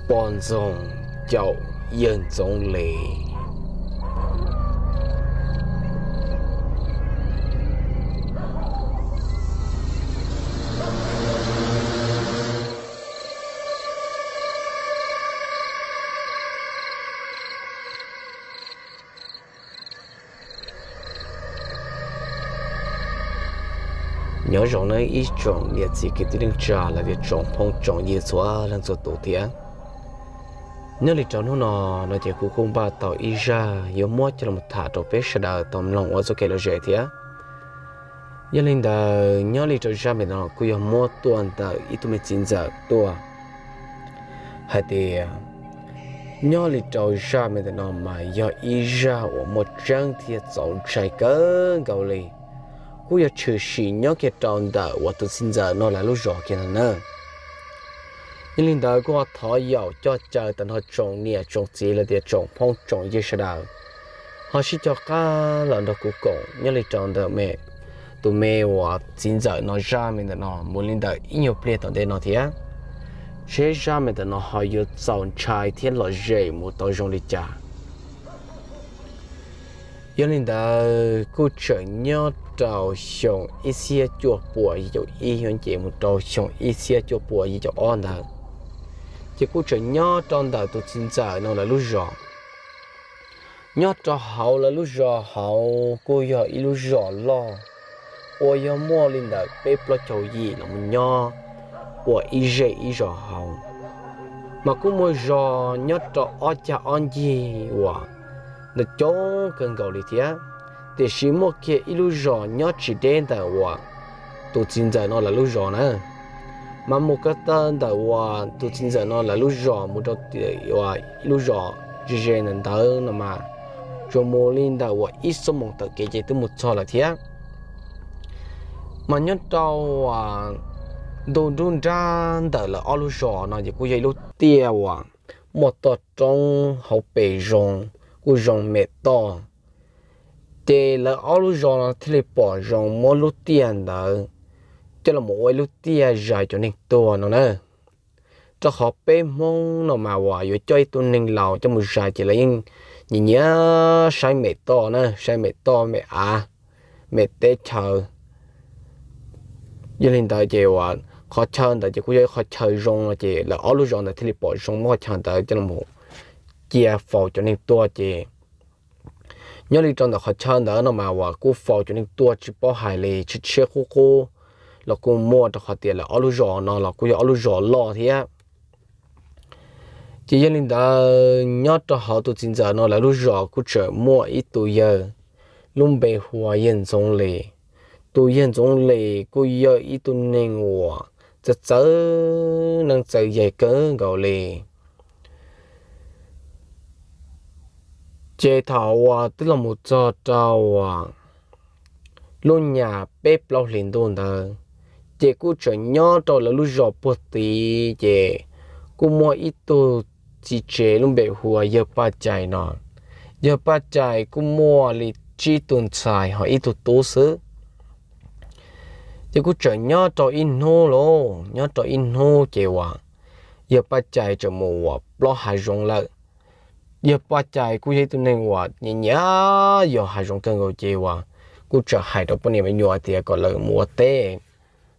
Poj ntxoog caum yawg Ntxoov Lis. Nyob zoo nawb ib tsoom niam txiv kwv tij neej tsa los yog tsoom phooj tsoom ywg txhua leej txhua tus thiab. Nyob li rau hnub no, no ces kuv kuj npaj tau ib zaj yuav muab coj los tham rau peb sawv daws tau mloog ua txoj kev lom zem thiab. Yog li ntawd nyob li rau zaj me ntawm no kuj yog muab tuaj ntawm ib tug me txiv ntxawm tuaj hais tias, nyob li rau zaj me ntawm no mas yog ib zaj uas muaj tseeb thiab txaus ntshai kawg nkaus li, kuj yog tshwm sim nyob kiag rau ntawm uas tus txiv ntxawm no lawv lub zos kiag no na. Yog li ntawd kuj ho thov yaum coj caw tag nrho tsoom niam tsoom txiv los tias tsoom phooj tsoom ywg sawv daws ho sib cog qab los nrog kuv koom nyob li rau ntawm me, tus me uas txiv ntxawm no zaj me ntawm no mus li ntawm ib nyuag pliag tom ntej no thiab, seb zaj me ntawm no ho yuav txaus ntshai thiab lom zem mus tau zoo li cas. Yog li ntawd kuj tseem nyob rau xyoo ib txhiab cuaj puas yim caum ib yuav nce mus rau xyoo ib txhiab cuaj puas yim caum ob ntawd, ces kuj tseem nyob rau ntawm tus txiv ntxawm no lawv lub zos. Nyob rau hauv lawv lub zos hauv kuj yog ib lub zos loj uas yog muaj li ntawm peb plaub caug yim los mus nyob ua ib zej ib zos hauv, mas kuj muaj zos nyob rau ob cag ob ncig uas ntawm coob kawg nkaus li thiab. Tiam sis muaj kiag ib lub zos nyob tsis deb ntawm uas tus txiv ntxawm no lawv lub zos na, mas mus ko taw ntawm uas tus txiv ntxawm no lawv lub zos mus rau ib lub zos ze ze ntawm ntawd no mas tsuas mus li ntawm uas ib xuab moos taug kev ces twb mus txog lawm thiab. Mas nyob rau ntu nruab nrab ntawm lawv ob lub zos no ces kuj yog ib lub tiaj uas muaj toj roob hauv pes zoo, kuj zoo mem toj. Ces lawv ob lub zos no thiaj li pom zoo muab lub tiaj ntawd coj los ua ib lub tiaj zais cov neeg tuag no na. Rau qhov peb Hmoob no mas uas yuav coj ib tug neeg laus coj mus zais ces lawv yeej nyiam nyiam saib mem toj na, saib mem toj mem av, mem teb chaws. Yog li ntawd ces uas qhov chaw ntawd ces kuj yog ib qhov chaw zoo no ces lawv ob lub zos ntawd thiaj li pom zoo muab qhov chaw ntawd coj los cia faus cov neeg tuag ces nyob li rau ntawm qhov chaw ntawd no mas uas kuj faus cov neeg tuag tsis paub hais li, tshiab tshiab qub qub los kuj muaj, rau qhov tias lawv ob lub zos no los kuj yog ob lub zos loj thiab. Ces yog li ntawd nyob rau hauv tus txiv ntxawm no lawv lub zos kuj tseem muaj ib tug yawg lub npe hu ua yawg Ntxoov Lis. Tus yawg Ntxoov Lis kuj yog ib tug neeg uas txawj txawj neej txawj yaig kawg nkaus li. Ces thaum uas twb los mus txog rau lub nyam peb plaub hlis ntuj ntawd, ces kuj tseem nyob rau lawv lub zos puag tid ces kuj muaj ib tug txiv tsev lub npe hu ua yawg Paj Cai no. Yawg Paj Cai kuj muaj li tsib tug ntxhais ho ib tug tub xwb. Ces kuj tseem nyob rau ib hnub lauj, nyob rau ib hnub ces uas yawg Paj Cai tseem mus uas plob hav zoov lawm. Yawg Paj Cai kuj yog ib tug neeg uas nyiam nyiam yos hav zoov kawg nkaus ces uas kuj tseem hais rau poj niam me nyuam tias kom lawv mus ua teb.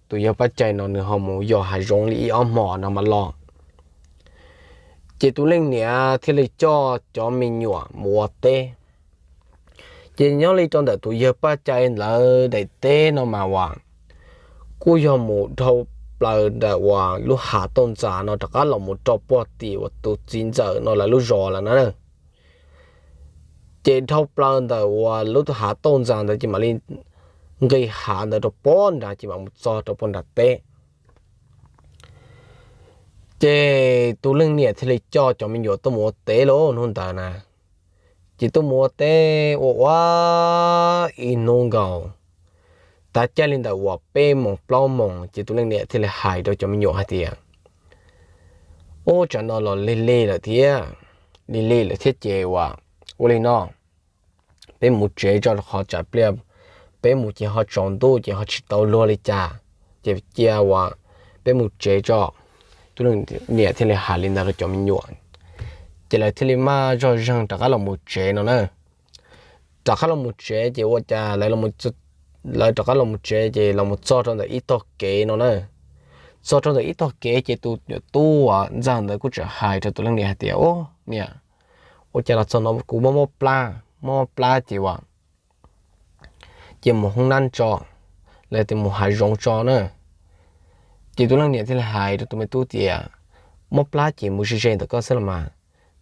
Tus yawg Paj Cai no nws ho mus yos hav zoov li ib ob hmos no mas los. Ces tus leej niam thiaj li coj cov me nyuam mus ua teb. Ces nyob li rau ntawm tus yawg Paj Cai lawv daim teb no mas uas kuj yog mus dhau plaws ntawm uas lub hav tauj ntxas no rov qab los mus rau puag tim uas tus txiv ntxawm no lawv lub zos lawm na. Ces dhau plaws ntawm uas lub hav tauj ntxas ntawd ces mam li nqis hav ntawd rau puag nrad ces mam mus txog rau puag nram teb. Ces tus leej niam thiaj li coj cov me nyuam tuaj mus ua teb lauj hnub ntawd na. Ces tuaj mus ua teb ua ua ib hnub nkaus, tav caij li ntawm uas peb moos plaub moos ces tus leej niam thiaj li hais rau cov me nyuam hais tias, Ub, tsam no los lig lig lawm thiab, lig lig lawm thiab ces uas ua li no, peb mus tsev tso, qhov tsam pliag peb mus ces ho tsaus ntuj ces ho tsis tau luag li cas, ces cia uas peb mus tsev tso. tus leej niam thiaj li hais li ntawd rau cov me nyuam, ces lawv thiaj li maj zog zeeg rov qab los mus tsev no na. Rov qab los mus tsev ces ua cas lawv rov qab los mus tsev ces los mus txog rau ntawm ib tog kev no na. Txog rau ntawm ib tog kev ces tus nyuam tub uas ntxawg ntawd kuj txawm hais rau tus leej niam hais tias, Ub niam, ua cas los txog no kuv mob mob plab, mob mob plab ces uas ces mus hoob nab tso, los tias mus hav zoov tso na. Ces tus leej niam thiaj li hais rau tus me tub tias, Mob plab ces mus ze ze ntawm koj xwb los mas,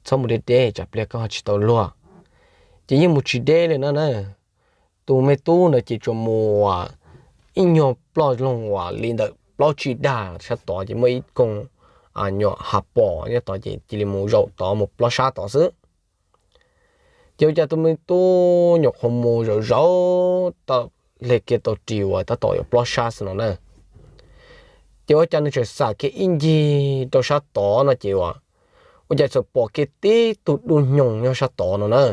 txhob mus deb deb tsam pliag koj ho tsis tau luag. Ces yeej mus tsis deb li no na. Tus me tub ntawd ces tsuas mus ib nyuag ploj loog uas li ntawm plaub tsib dag sab tod ces muaj ib koog nyuam hav pos nyob tod ces cia li mus zaum tod mus plob sab tod xwb. Ces ua cas tus me tub nyuam qhuav mus zaum zaum tau hle kiag tau ris uas tab tom yuav plob sab xwb no na. Ces ua cas nws txawm xam kiag ib ncig rau sab tod no ces uas ua cas txawm pom kiag tib tug dub nyoog nyob sab tod no na.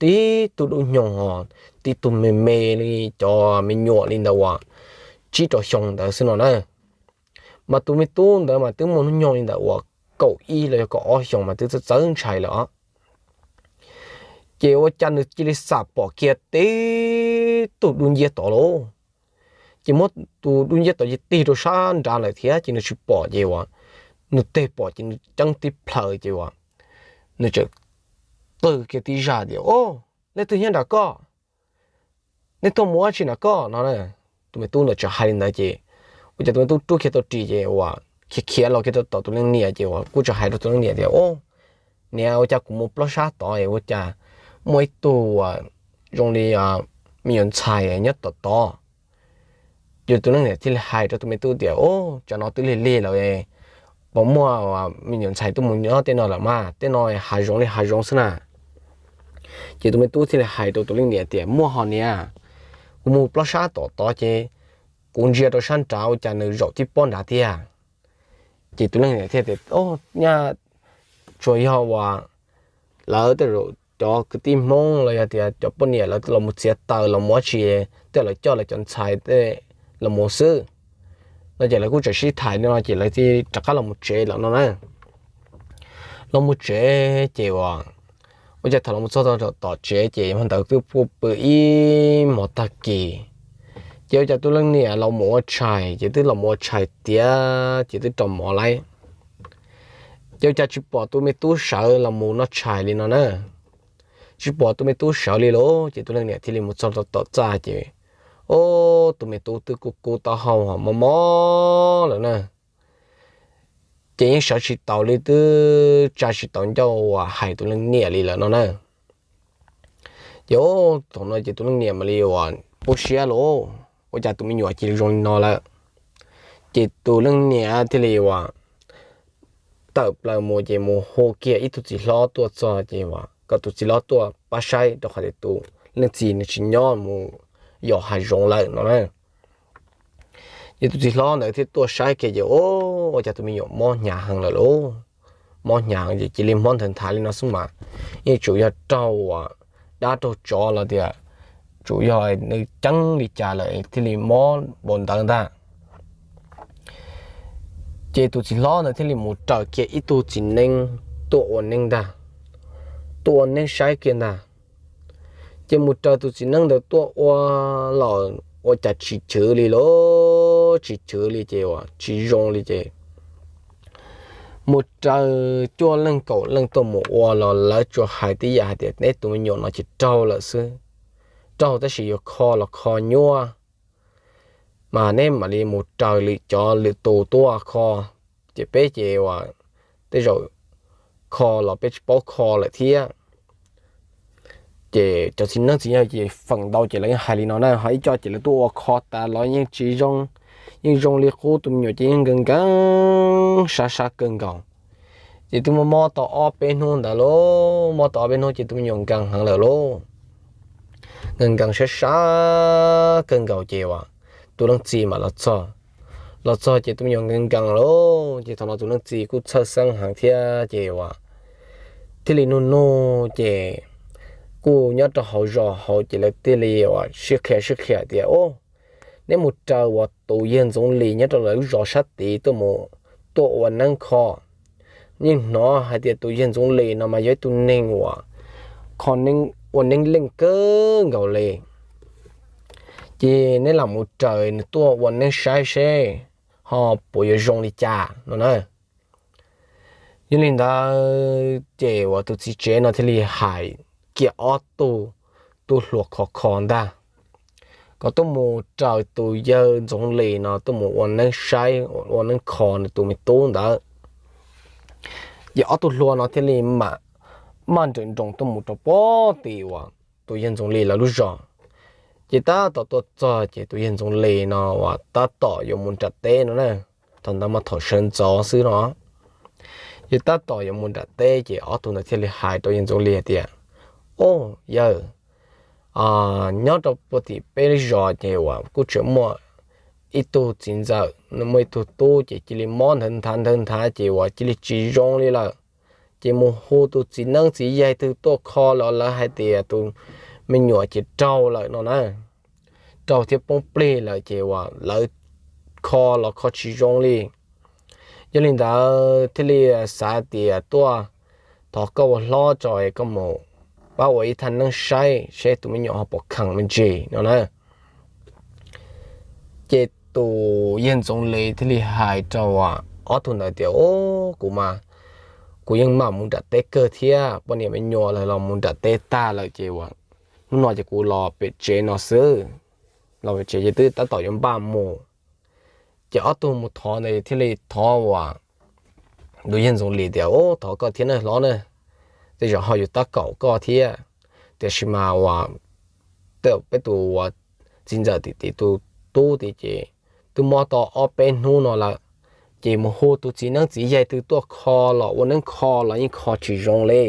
Tib tug dub nyoog os, tib tug me me li cov me nyuam li ntawd uas tsib rau xyoo ntawd xwb no na. Mas tus me tub ntawd mas twb muaj hnub nyoog li ntawd uas kaum ib los yog kaum ob xyoos mas twb txawj txawj ntshai lawm os. Ces ua cas nws cia li xam pom kiag tib tug dub nciab tod lauj. Ces muab tus dub nciab tod cia tig rau sab nrad lawm thiab ces nws tsis pom ces uas nws tig pom ces nws ceeb tib plhaws ces uas nws txawm qw kiag tib zaj tias, Ob, leej twg nyob nram koj? Nej tuaj mus ua dab tsi nram koj no? Tus me tub ntawd txawm hais li ntawd ces ua cas tus me tub rub kiag tau ris ces uas khiav khiav los kiag rau tom tus leej niam ces uas kuj txawm hais rau tus leej niam tias, Ob, niam, ua cas kuv mus plob sab tod ua cas muaj ib tug uas zoo li me nyuam ntxhais nyob tom tod. Ces tus leej niam thiaj li hais rau tus me tub tias, Ob, tsam no twb lig lig lawm, puas muaj me nyuam ntxhais tuaj mus nyob tej no lawm mas? Tej no hav zoov li hav zoov xwb na. Ces tus me tub thiaj li hais rau tus leej niam tias, Muaj ho niam, kuv mus plob sab tom tod ces kuv ntsia rau sab nrad ua cas nws zaum tib pob nrad tiag. Ces tus leej niam thiaj tias, Ob, nyaj tsuas yog uas lawv tej zaum cov kwv tij Hmoob los yog tias cov poj niam lawv los mus txiav taws los mus dab tsi, tej lawv coj lawv cov ntxhais tej los mus xwb no. Ces lawv kuj txawm sib tham li no ces lawv thiaj rov qab los mus tsev lawm no na. Los mus tsev ces uas ua cas thaum los mus txog tom tsev ces hmo ntawd twb pw ib hmos tag kis. Ces ua cas tus leej niam los mus ua tshais ces twb los mus ua tshais tiav ces twb rau mov lawm. Ces ua cas tsis pom tus me tub sawv los mus noj tshais li no na. Tsis pom tus me tub sawv li lauj, ces tus leej niam thiaj li mus txog rau tom txaj ces, ob, tus me tub twb kub kub taub hau ho mob mob lawm na. Ces yeej sawv tsis taus li, twb tsa tsis taus ncauj uas hais tus leej niam li lawm no na. Ces thaum no ces tus leej niam mam li uas poob siab lauj, ua cas tus me nyuam cia li zoo li no lawm. Ces tus leej niam thiaj li uas tawm plaws mus ces mus hu kiag ib tug txiv hlob tuaj txog ces uas kom tus txiv hlob tuaj pab saib rau qhov tias tus leej txiv nws tsis nyob mus yos hav zoov lawm no na. Ces tus txiv hlob ntawd thiaj tuaj saib kiag ces, ob, ua cas tus me nyuam mob hnyav heev lawm lauj. Mob hnyav heev ces cia li mob nthawv nthav li no xwb mas, yeej tsuas yog raug uas dab raug tsov los tias tsuas yog nws ceeb li cas lawm thiaj li mob npaum ntawd ntag. Ces tus txiv hlob ntawd thiaj li mus raws kiag ib tug txiv neeb tuaj ua neeb ntag, tuaj ua neeb saib kiag ntag. Ces mus raws tus txiv neeb ntawd tuaj ua los ua cas tsis chwv li lauj, tsis chwv li ces uas tsis zoo li ces mus raws cuaj leej kaum leej tuaj mus ua los lawv tsuas hais tib yam hais tias neb tus me nyuam no ces raug lawm xwb, raug tab sis yuav kho los kho nyuaj, mas neb mam li mus raws lwm cov lwm tus tuaj kho, ces peb ces uas tej zaum kho los peb tsis paub kho lawm thiab. Ces cov txiv neeb txiv yaig ces feem ntau ces lawv yeej hais li no na, ho ib co ces lawv tuaj ua kho tas los yeej tsis zoo, yeej zoo li qub, tus me nyuam ces yeej nkees nkees sab sab kawg nkaus. Ces twb mob mob tau ob peb hnub ntawd lauj, mob tau ob peb hnub ces tus me nyuam nkees heev lawm lauj, nkees nkees sab sab kawg nkaus ces uas tus leej txiv mam los txog. Los txog ces tus me nyuam nkees nkees lauj, ces thaum no tus leej txiv kuj txhawj xeeb heev thiab ces uas thiaj li nug nug ces kuj nyob rau hauv zos hauv ces lawv thiaj li uas sib qhia sib qhia tias, ob, neb mus raws uas tus yawg Ntxoov Lis nyob rau lawv lub zos sab tid tuaj mus tuaj ua neeb kho. Yeej hnov hais tias tus yawg Ntxoov Lis no mas yog ib tug neeg uas kho neeb, ua neeb leej kawg nkaus li. Ces neb lam mus raws nws tuaj ua neeb saib seb ho puas yuav zoo li cas no na. Yog li ntawd ces uas tus txiv tsev no thiaj li hais kiag ob tug tub hluas khov kho ntag, kom tuaj mus raws tus yawg Ntxoov Lis no tuaj mus ua neeb saib, ua neeb kho nws tus me tub ntawd. Ces ob tug hluas no thiaj li mam maj nrawm nroos tuaj mus rau pem tim uas tus yawg Ntxoov Lis lawv lub zos. Ces tab tom tuaj txog ces tus yawg Ntxoov Lis no uas tab tom yuav mus nram teb no na, thaum ntawd mas thaum sawv ntxov xwb no. Ces tab tom yuav mus nram teb ces ob tug ntawd thiaj li hais rau yawg Ntxoov Lis hais tias, Au, yawg, nyob rau puag tim peb zos ces uas kuj tseem muaj ib tug txiv ntxawm, nws muaj ib tug tub ces cia li mob nthawv nthav nthawv nthav ces uas cia li tsis zoo li lawm. Ces mus hu tus txiv neeb txiv yaig twg tuaj kho los lawv hais tias tus me nyuam ces raug lawm no na, raug thiab poob plig lawm ces uas lawv kho los kho tsis zoo li. Yog li ntawd thiaj li xav tias tuaj thov koj ua hlob tso es koj mus pab ua ib thaj neeb saib seb tus me nyuam ho puas kheev me ntsis no na. Ces tus yawg Ntxoov Lis thiaj li hais rau ob tug ntawd tias, Au, kuv mas kuv yeej mam mus nram teb kawg thiab, poj niam me nyuam lawv los mus nram teb tag lawm ces uas hnub no ces kuv los pem tsev no xwb, los pem tsev ces twb tab tom yuav npaj mus. Ces ob tug mus thov ntawd thiaj li thov uas tus yawg Ntxoov Lis tias, Au, thov koj thiab na hlob na, tej zaum ho yuav tab kaum koj thiab, tiam sis mas uas peb tus uas txiv ntxawm tim tim tus tub tim ces twb mob tau ob peb hnub no lawm. Ces mus hu tus txiv neeb txiv yaig twg tuaj kho los ua neeb kho los yeej kho tsis zoo li.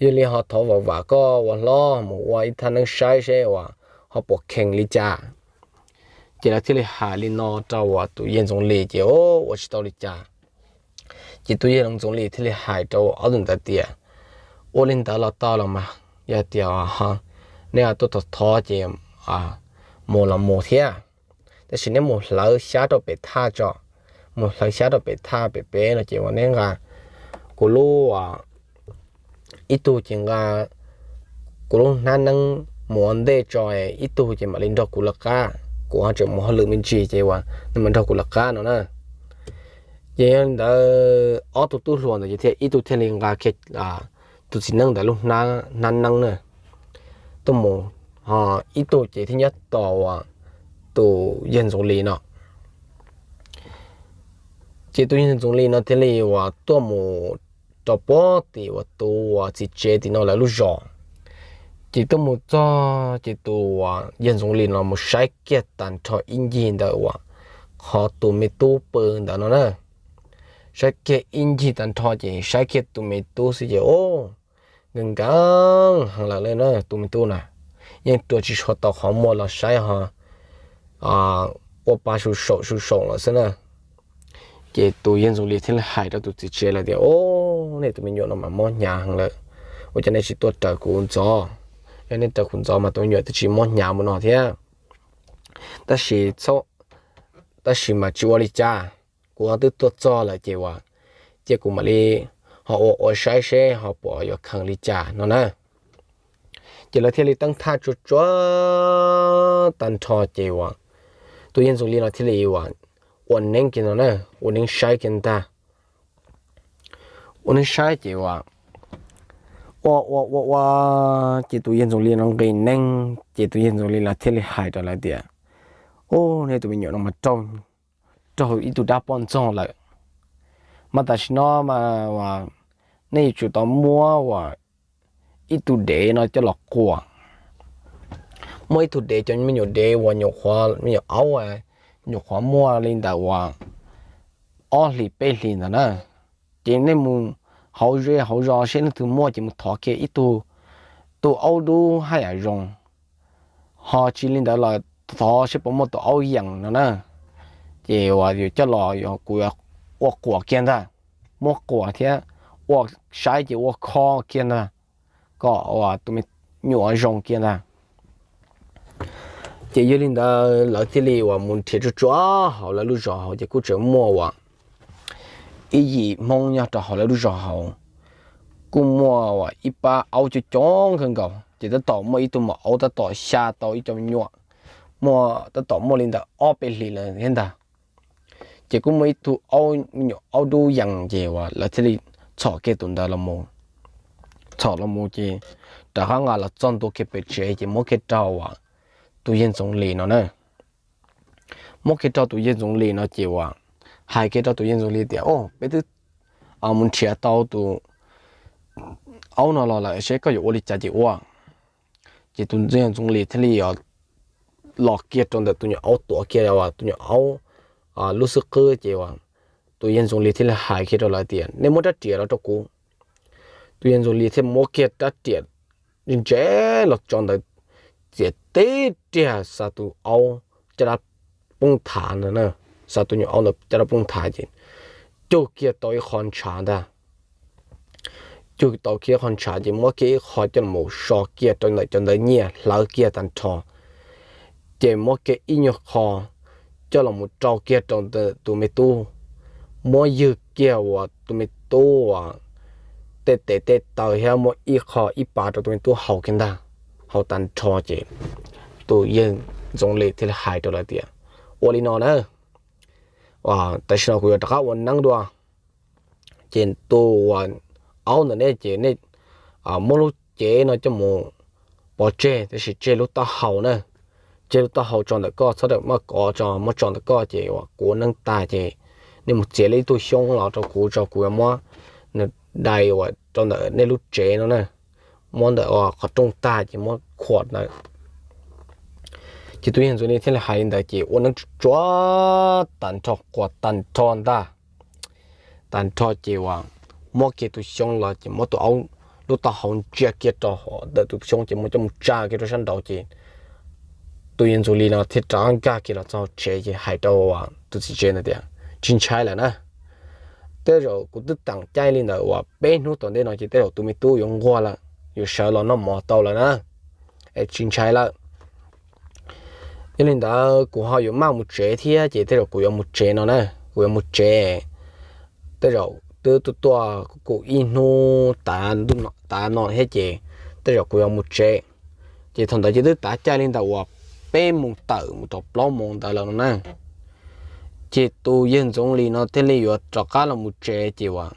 Yog li ho thov vam vam koj ua hlob mus ua ib thaj neeb saib seb uas ho puas kheev li cas. Ces lawv thiaj li hais li no rau uas tus yawg Ntxoov Lis ces ua tsis tau li cas. Ces tus yawg Ntxoov Lis thiaj li hais rau ob tug ntawd tias, Ua li ntawd los tau los mas, yog tias neb tuaj thov thov ces mus los mus thiab, tab sis neb mus hlawv xyab rau pem thaj tso, mus hlawv xyab rau pem thaj pem pem no ces uas neb nqa kuv lub, ib tug ces nqa kuv lub hnab neeb mus ua ntej tso, ib tug ces mam li nrog kuv lawv qab, kuv ho tseem mus hauj lwm me ntsis ces uas neb mam nrog kuv lawv qab no na. Ces yog li ntawd ob tug tub hluas ntawd ces thiaj ib tug thiaj li nqa kiag tus txiv neeb ntawd lub hnab neeb na tuaj mus, ho ib tug ces thiaj nyob tos uas tus yawg Ntxoov Lis no. Ces tus yawg Ntxoov Lis no thiaj li uas tuaj mus rau pem tim uas tus uas txiv tsev tim no lawv lub zos. Ces tuaj mus txog ces tus uas yawg Ntxoov Lis no mus saib kiag tag nrho ib ncig ntawm uas qhov tus me tub pw ntawd no na. Saib kiag ib ncig tag nrho ces saib kiag tus me tub xwb ces, Au, nkees nkees heev lawm na, tus me tub na yeej rua tsis tshua tau qhov muag los saib ho ua pa su saum su saum lawm xwb na. Ces tus yawg Ntxoov Lis thiaj li hais rau tus txiv tsev lawm tias, Au, nej tus me nyuam no mas mob hnyav heev lawm, ua cas nej tsis tuaj raws kuv ntxov? Yog nej raws kuv ntxov mas tus me nyuam twb tsis mob hnyav mus no thiab. Tab sis, tab sis mas tsis ua li cas, kuv twb tuaj txog lawm ces uas cia kuv mam li ho ua ua saib seb ho puas yuav kheev li cas no na. Ces lawv thiaj li teeb thaj tsuag tsuag tag nrho ces uas tus yawg Ntxoov Lis no thiaj li uas ua neeb kiag no na, ua neeb saib kiag ntag. Ua neeb saib ces uas ua ua ua ua, ces tus yawg Ntxoov Lis no nqis neeb ces tus yawg Ntxoov Lis los thiaj li hais rau lawv tias, Au, nej tus me nyuam no mas raug ib tug dab poj ntxoog lawm, mas tam sim no mas uas nej yuav tsum tau muab uas ib tug dev no coj los quas. Muab ib tug dev, cov me nyuam dev uas nyuam qhuav, me nyuam aub, nyuam qhuav muaj li ntawm uas ob hlis peb hlis ntawd na, ces nej mus hauv zej hauv zos seb leej twg muaj ces mus thov kiag ib tug, tus aub dub haj yam zoo, ho tsis li ntawd los thov seb puas muaj tus aub yees no na. Ces uas yuav coj los kuv ua quas kiag ntag, muab quas thiab ua saib ces ua kho kiag ntag, kom uas tus me nyuam zoo kiag ntag. Ces yog li ntawd lawv thiaj li uas mus nrhiav tsuag tsuag hauv lawv lub zos hauv ces kuj tseem muaj uas ib yim Hmoob nyob rau hauv lawv lub zos hauv, kuj muaj ib pab aub coob coob kawg nkaus, ces tab tom muaj ib tug maum aub tab tom xya tau ib co me nyuam, muaj tab tom muaj li ntawm ob peb hlis lawm thiab ntag. Ces kuj muaj ib tug aub, me nyuam aub dub yees, ces uas lawv thiaj li txhom kiag tus ntawd los, txhom los mus ces rov qab nqa los txog ntua kiag pem tsev ces muab kiag rau uas tus yawg Ntxoov Lis no na. Muab kiag rau tus yawg Ntxoov Lis no ces uas hais kiag rau tus yawg Ntxoov Lis tias, Au, peb twb mus nrhiav tau tus aub no los lawm, seb koj yuav ua li cas ces ua. Ces tus yawg Ntxoov Lis thiaj li los kiag rau ntawm tus nyuam aub, tuav kiag tus nyuam aub lub xub qwb ces uas tus yawg Ntxoov Lis thiaj li hais kiag rau lawv tias, Nej muab rab riam los rau kuv. Tus yawg Ntxoov Lis thiaj muab kiag rab riam ntse los tso ntawd, txiav tib riag xa tus aub caj dab poob thav ntawd, xa tus nyuam aub ntawd caj dab poob thav ces cug kiag tau ib qho ntshav ntag. Cug tau kiag ib qho ntshav ces muab kiag ib qho coj los so kiag rau ntawm cov ntawv nyiaj hlawv kiag tag nrho, ces muab kiag ib nyuag qho coj los mus rau kiag rau ntawm tus me tub, muab ywg kiag uas tus me tub uas tej tes tej taw thiab muab ib qho ib pas rau tus me tub haus kiag ntag. Haus tag nrho ces tus yawg Ntxoov Lis thiaj li hais rau lawv tias, Ua li no na, tam sim no kuv yuav rov qab ua neeb dua. Ces tus aub ntawm nej ces nej muab lub cev no coj mus pov tseg, tab sis tseg lub taub hau na, tseg lub taub hau tso ntawm koj, txhob rawm maj kov tso, muab tso ntawm koj ces uas kuv ua neeb tag ces nej mus txiav li ib tug xyoob los rau kuv tso, kuv yuav muab nws dai uas rau ntawm nej lub tsev no na, muab ntawm qhov rooj tag ces muab khuam ntawd. Ces tus yawg Ntxoov Lis thiaj li hais li ntawd ces ua neeb tsuag tsuag tag nrho, quas tag nrho ntag. Tag nrho ces uas muab kiag tus xyoob los ces muab tus aub lub taub hau ntsia kiag rau hauv ntawm tus xyoob ces muab coj mus tsa kiag rau sab nraud ces tus yawg Ntxoov Lis no thiaj rov nkag kiag los txog tsev ces hais rau tus txiv tsev ntawd tias, Tsis ntshai lawm na, tej zaum kuv twb teem caij li ntawd uas peb hnub tom ntej no ces tej zaum tus me tub yuav nquag lawm, yuav sawv los noj mov tau lawm na, es tsis ntshai lawm. Yog li ntawd kuv ho yuav maj mus tsev thiab ces tej zaum kuv yuav mus tsev no na, kuv yuav mus tsev. Tej zaum twb tuaj tuaj kuv ib hnub tav no thiab ces tej zaum kuv yuav mus tsev. Ces thaum ntawd ces twb tav caij li ntawm uas peb moos tawm mus rau plaub moos ntawd lawm no na. Ces tus yawg Ntxoov Lis no thiaj li yuav rov qab los mus tsev ces uas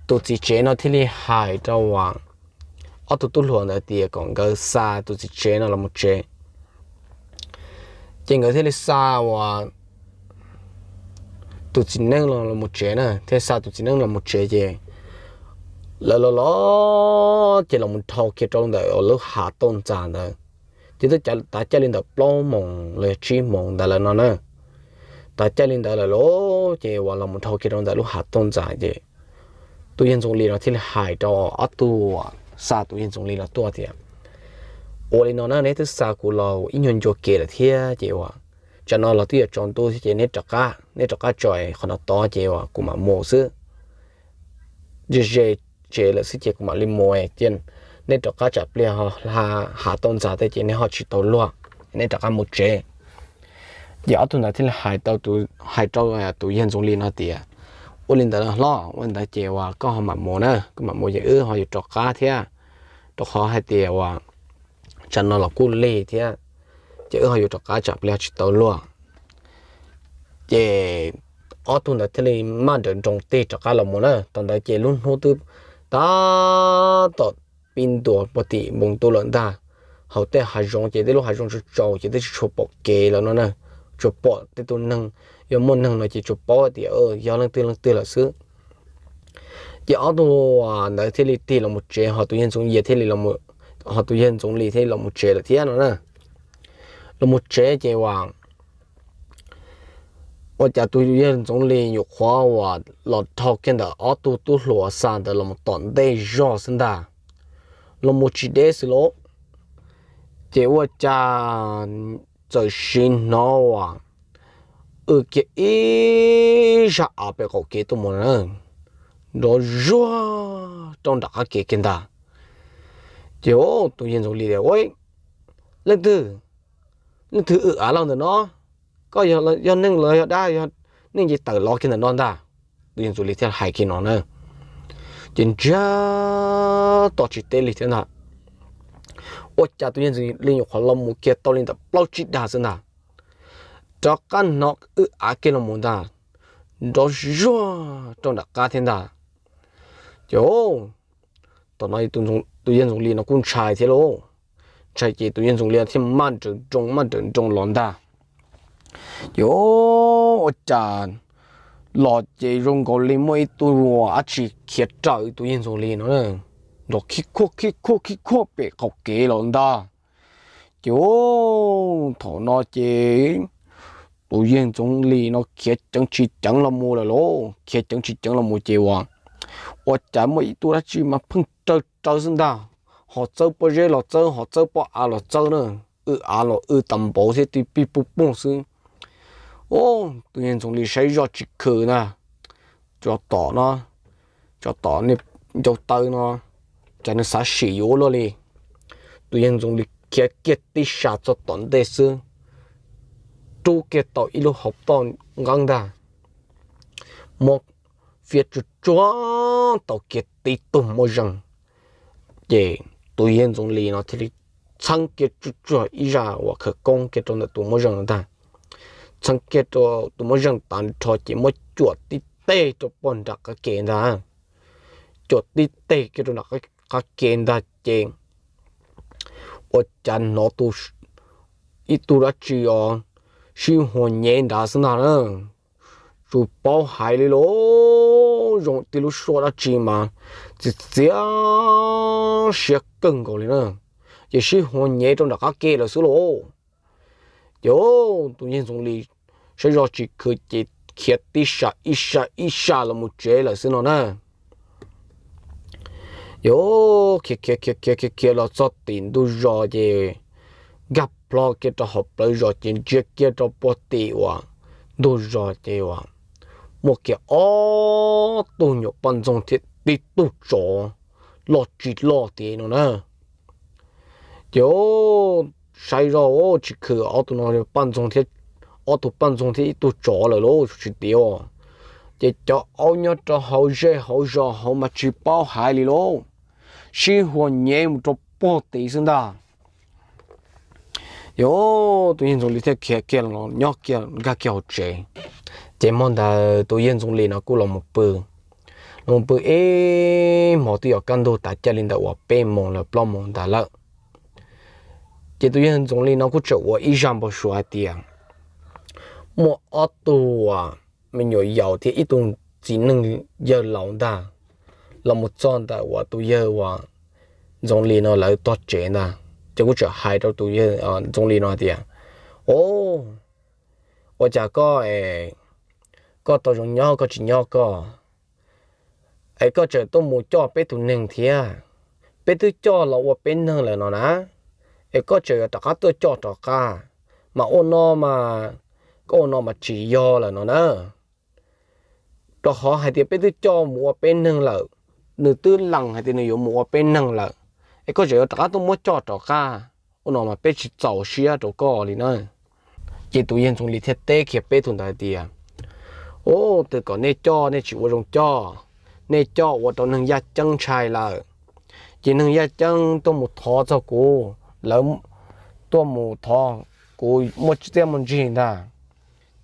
tus txiv tsev no thiaj li hais rau uas ob tug tub hluas ntawd tias kom nkawd xa tus txiv tsev no los mus tsev. Ces nkawd thiaj li xa uas tus txiv neej no los mus tsev na, thiaj xa tus txiv neej los mus tsev ces lawv los los ces los mus dhau kiag rau ntawm lub hav tauj ntxas ntawd. Ces twb tav caij li ntawm plaub moos los yog tsib moos ntawd lawm no na. Tav caij li ntawd lawm lauj, ces uas los mus dhau kiag rau ntawm lub hav tauj ntxas ces tus yawg Ntxoov Lis no thiaj li hais rau ob tug xa tus yawg Ntxoov Lis los tuaj tias, Ua li no na, neb twb xa kuv los ib nyuag ncua kev lawm thiab ces uas tsam no los twb yuav tsaus ntuj thiab ces neb rov qab, neb rov qab tso qhov no tod ces uas kuv mam mus xwb. Ze ze tsev lawm xwb ces kuv mam li mus, ces neb rov qab tsam pliag hav tauj ntxas tej ces neb ho tsis tau luag, neb rov qab mus tsev. Ces ob tug ntawd thiaj li hais rau tus yawg Ntxoov Lis no tias, Ua li ntawd los hlob, ua li ntawd ces uas koj ho mam mus na, koj mam mus ces wb ho yuav rov qab thiab, rau qhov hais tias uas tsam no los kuj lig thiab, ces wb ho yuav rov qab tsam pliag tsis tau luag. Ces ob tug ntawd thiaj li maj nrawm nroos tig rov qab los mus na. Thaum ntawd ces lub hnub twb tab tom pib ntuas puag tim npoo ntuj lawm ntag. Hauv tej hav zoov ces tej lub hav zoov tsaus tsaus ces twb tsis tshua pom kev lawm no na. Tsuas pom tej tus neeg, yog muaj neeg no ces tsuas paub tias yog leej twg leej twg lawm xwb. Ces ob tug ntawd thiaj li tig los mus tsev, ho tus yawg Ntxoov Lis thiaj li, ho tus yawg Ntxoov Lis thiaj li los mus tsev lawm thiab no na. Los mus tsev ces uas ua cas tus yawg Ntxoov Lis nyuam qhuav uas los dhau kiag ntawm ob tug tub hluas xa ntawd los mus tom ntej zog xwb ntag, los mus tsis deb xwb lauj. Ces ua cas txawm sim hnov uas w kiag ib zaj av pem qaum kev tuaj mus na, nrov zuag rau nram qab kev kiag ntag. Ces tus yawg Ntxoov Lis tias, Leej twg, leej twg w av los ntawm no? Koj yog neeg los yog dab, yog neeg ces tawm los kiag ntawm no ntag. tus yawg Ntxhoos Lis thiaj hais kiag no na. Ces ntsiag to tsis teb li thiab ntag. Ua cas tus yawg Ntxhoos Lis nyuam qhuav los mus kiag tau li ntawm plaub tsib dag xwb ntag, rov qab hnov wb av kiag los mus ntag, nrov zuag rau nram qab thiab ntag. Ces thaum no tus yawg Ntxhoos Lis no kuj ntshai thiab lauj, ntshai ces tus yawg Ntxhoos Lis thiaj maj nrawm nroos maj nrawm nroos los ntag. Ces ua cas los ces zoo nkaus li muaj ib tug dab tsi khiav raws tus yawg Ntxhoos Lis no, nrov khib khuaj khib khuaj khib khuaj pem qaum kev los ntag. Ces thaum no ces tus yawg Ntxhoos Lis no khiav ceev tsis ceev los mus lawm lauj, khiav ceev tsis ceev los mus ces ua, ua cas muaj ib tug dab tsi mas pheej raws raws xwb ntag, ho txawb pob zeb los txawb, ho txawb pob av los txawb na, w av los w tas npaum thiab tib pij puj pooj xwb. Tus yawg Ntxhoos Lis saib zoj tsis khwm na, tsov tom no, tsov tom nws ncau taw no, cas nws xav sim yuav luaj li. Tus yawg Ntxhoos Lis khiav kiag tib sas txog tom ntej xwb, rub kiag tau ib lub hauv toj nqeeb ntag, muab fiab tsuag tsuag tau kiag tib tug moj zeeg. Ces tus yawg Ntxhoos Lis no thiaj li txheeb kiag tsuag tsuag ib zaj uas khawv koob kiag rau ntawm tus moj zeeg no ntag. Txheeb kiag rau tus moj zeeg tag nrho ces muab cuam tib teg rau pog nram qab ke ntag. Cuam tib teg kiag rau nram qab ke ntag ces ua cas hnov tus, ib tug dab tsi os, sib huas nyev nrad xwb ntag na. Tsis paub hais li lauj, zoo tib lub suab dab tsi mas txiv txiav siab kawg nkaus li na, ces sib huas nyev rau nram qab ke lawm xwb lauj. Ces tus yawg Ntxhoos Lis saib zoj tsis khwm ces khiav tib sas ib sas ib sas los mus tsev lawm xwb no na. Ces khiav khiav khiav khiav khiav khiav los txog tim ntug zos ces nkag plho kiag rau hauv plawv zos ces ntsia kiag rau puag tim uas ntug zos ces uas muaj kiag ob tug nyuam poj ntxoog thiab tib tug tsov loj tsis loj tiag no na. Ces saib zoj tsis khwm ob tug no poj ntxoog thiab, ob tug poj ntxoog thiab ib tug tsov lawm lauj tsis tiag. Ces cov aub nyob rau hauv zej hauv zos hauv mas tsis paub hais li lauj, sib huas nyev mus rau puag tid xwb ntag. Ces tus yawg Ntxhoos Lis thiaj khiav kiag los nyob kiag nkag kiag hauv tsev. Ces hmo ntawd tus yawg Ntxhoos Lis no kuj los mus pw, los mus pw ib hmos twb yuav kaj ntug tas caj li ntawm uas peb moos los plaub moos ntawd lawm. Ces tus yawg Ntxhoos Lis no kuj tseem ua ib zaj npau suav hais tias muaj ob tug me nyuam yaus thiab ib tug txiv neej yawg laus ntag los mus txog ntawm uas tus yawg uas Ntxhoos Lis no lawv tog tsev ntag. Ces kuj tseem hais rau tus yawg Ntxhoos Lis no hais tias, O, ua cas koj, koj tau zoo nyob koj tsis nyob koj, es koj tseem tuaj mus coj peb tus neeg thiab? Peb twb coj los ua peb neeg lawm no na, es koj tseem yuav rov qab tuaj coj rov qab, mas ua no mas, koj ua no mas tsis yog lawm no na. Rau qhov hais tias peb twb coj mus ua peb neeg lawm, nws twb lees hais tias nws yuav mus ua peb neeg lawm, es koj tseem yuav rov qab tuaj muab coj rov qab, ua no mas peb tsis txaus siab rau koj li na. Ces tus yawg Ntxhoos Lis thiaj teb kiag peb tug ntawd hais tias, O, twb kom nej coj nej tsis ua zoo coj, nej coj ua rau neeg yaj ceeb ntshai lawm. Ces neeg yaj ceeb tuaj mus thov txog kuv, lawv tuaj mus thov kuv muaj txiaj muaj ntsig ntag,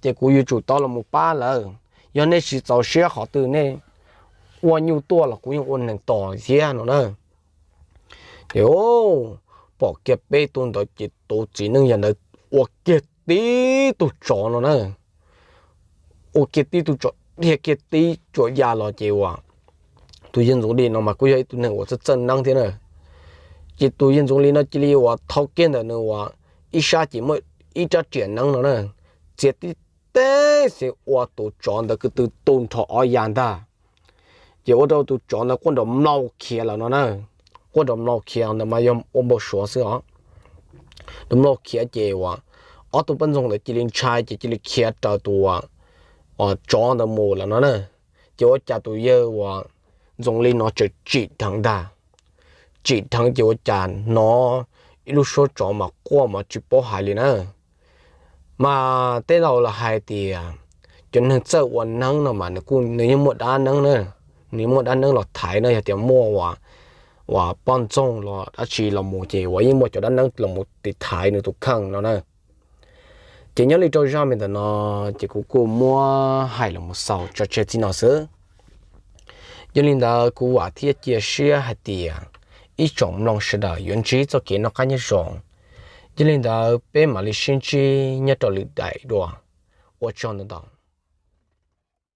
ces kuv yuav tsum tau los mus pab lawv. Yog nej tsis txaus siab qhov twg nej ua nyuj tuaj los kuv yeej ua neeg tos thiab no na. Ces pom kiag peb tug ntawd ces tus txiv neej yawg ntawd ua kiag tib tug tsov no na, ua kiag tib tug tsov dhia kiag tib cuam ya los ces uas tus yawg Ntxhoos Lis no mas kuj yog ib tug neeg uas txawj txawj neeb thiab na. Ces tus yawg Ntxhoos Lis no cia li uas thau kiag ntawm nws uas ib sab ces muaj ib rab riam neeb no na, txiav tib teg xwb ua tus tsov ntawd kwv tw tu nrho ob ya ntag. Ces ua rau tus tsov ntawd quaj nrov mlaus khiav lawm no na. Quaj nrov mlaus khiav ntawd mas yog ua npau suav xwb os. Nrov mlaus khiav ces uas ob tug poj ntxoog ntawd cia li ntshai ces cia li khiav raws tus tsov ntawd mus lawm no na. Ces ua cas tus yawg uas Ntxhoos Lis no tseem tsim dheev ntag. Tsim dheev ces ua cas hnov ib lub suab tsov mas quaj mas tsis paub hais li na. Mas tej laus los hais tias cov neeg txawj ua neeb no mas nws yeej muaj dab neeb na, nws muaj dab neeb los thaiv no, yog tias muaj uas poj ntxoog los dab tsi los mus ces uas yeej muaj cov dab neeb los mus tiv thaiv nws tus kheej no na. Ces nyob li rau zaj me ntawm no ces kuv kuj muab hais los mus xaus tso tseg txij no xwb. Yog li ntawd kuv vam thiab cia siab hais tias ib tsoom mloog sawv daws yuav ntsib txoj kev noj qab nyob zoo. Yog li ntawd peb mam li sib ntsib nyob rau lwm daim dua. Ua tsaug ntau ntau.